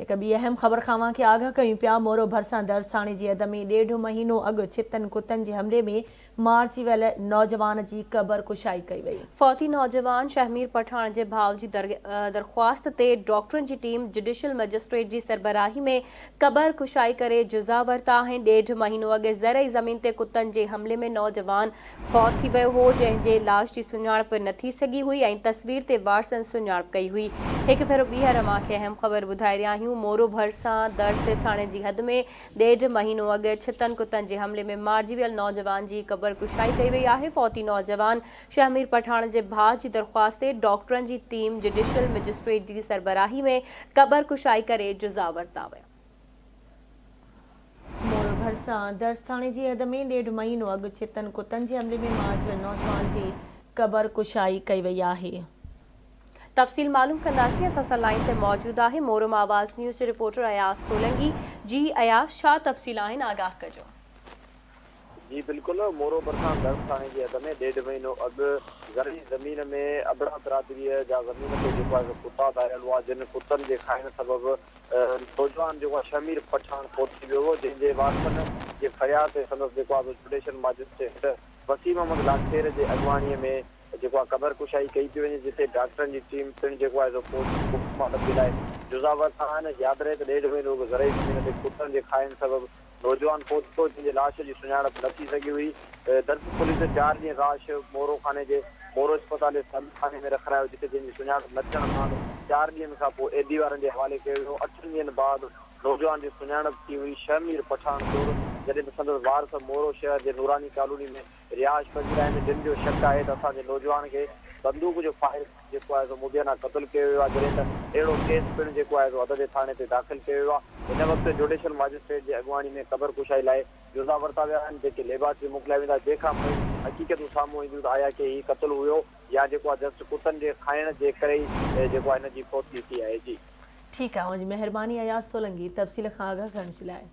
هڪ ٻي اهم خبر کان اوهان کي آگاهه ڪيون پيا، مورو ڀرسان درس ٿاڻي جي حد ۾ ڏيڍ مهينو اڳ ڇتن ڪتن جي حملي ۾ مارجي ويل نوجوان جي قبر ڪشائي ڪئي وئي. فوتي نوجوان شهمير پٺاڻ جي ڀاء جي درخواست تي ڊاڪٽرن جي ٽيم جڊيشل مئجسٽريٽ جي سربراهي ۾ قبر ڪشائي ڪري جزا ورتا آهن. ڏيڍ مهينو اڳ زرعي زمين تي ڪتن جي حملي ۾ نوجوان فوت ٿي ويو هو، جنهن جي لاش جي سڃاڻپ نه ٿي سگهي هئي ۽ تصوير تي وارثن سڃاڻپ ڪئي هئي. هڪ ڀيرو ٻيهر اوهان کي اهم خبر ٻڌائي رهيا آهيون، مورو ڀرسان درس ٿاڻي جي حد ۾ ڏيڍ مهينو اڳ ڇتن ڪتن جي حملي ۾ مارجي ويل نوجوان جي قبر ڪشائي ڪئي وئي آهي، فوتي نوجوان شهمير پٺاڻ جي ڀاء جي درخواست تي ڊاڪٽرن جي ٽيم جڊيشل مئجسٽريٽ جي سربراهي ۾ قبر ڪشائي ڪري جزا ورتا ويا. مورو ڀرسان درس ٿاڻي جي حد ۾ ڏيڍ مهينو اڳ ڇتن ڪتن جي حملي ۾ مارجي ويل نوجوان جي قبر ڪشائي ڪئي وئي آهي. تفصيل معلوم ڪنداسين اسان سان لائين تي موجود آهي مورو مان آواز نيوز جو رپورٽر اياز سولنگي جي اياز ڇا تفصيل آهن آگاهه ڪجو. جي بلڪل مورو ڀرسان درس ٿاڻي جي حد ۾ ڏيڍ مهينو اڳ زرعي زمين ۾ ابڙا برادريء جا زمين تي جيڪو آهي سو ڪتا ڌاريل هئا جن ڪتن جي کائڻ سبب نوجوان جيڪو آهي شهمير پٺاڻ فوت ٿي ويو هو جنهن جي وارثن جي فرياد تي سندس جيڪو آهي سو جوڊيشل ماجسٽريٽ وسيم احمد لاکير جي اڳواڻيء ۾ جيڪو آهي قبر ڪشائي ڪئي پئي وڃي جتي ڊاڪٽرن جي ٽيم پڻ جيڪو آهي سو پوسٽ مارٽم جي لاء جزا ورتا آهن ياد رهي ته ڏيڍ مهينو اڳ زرعي زمين تي ڪتن جي کائڻ سبب نوجوان فوت ٿيو، جنهن جي لاش جي سڃاڻپ نه ٿي سگهي هئي. درس پوليس چار ڏينهن لاش مورو خاني جي مورو اسپتال جي سرد خاني ۾ رکرايو، جتي جنهن جي سڃاڻپ نه ٿيڻ بعد چار ڏينهن کان پوء ايڌي وارن جي حوالي ڪيو ويو. اٺن ڏينهن بعد نوجوان جي سڃاڻپ ٿي هئي شهمير پٺاڻ طور، جڏهن ته سندس وارث مورو شهر جي نوراني ڪالوني ۾ رهائش پذير آهن، جن جو شڪ آهي ته اسان جي نوجوان کي بندوق جو فائر ڪري جيڪو آهي سو مبينا قتل ڪيو ويو آهي، جڏهن ته اهڙو ڪيس پڻ جيڪو آهي سو حد جي ٿاڻي تي داخل ڪيو ويو آهي. هن وقت جوڊيشل ماجسٽريٽ جي اڳواڻي ۾ قبر ڪشائي لاء جزا ورتا ويا آهن، جيڪي ليبارٽري موڪليا ويندا، جنهن کان پوء حقيقتون سامهون اينديون ته آيا ڪي هي قتل هيو يا جيڪو آهي جسٽ ڪتن جي کائڻ جي ڪري ئي جيڪو آهي هن جي فوتگي ٿي آهي. جي. ٺيڪ آهي اوهان جي مهرباني اياز سولنگي تفصيل کان آگاهه ڪرڻ جي لاء.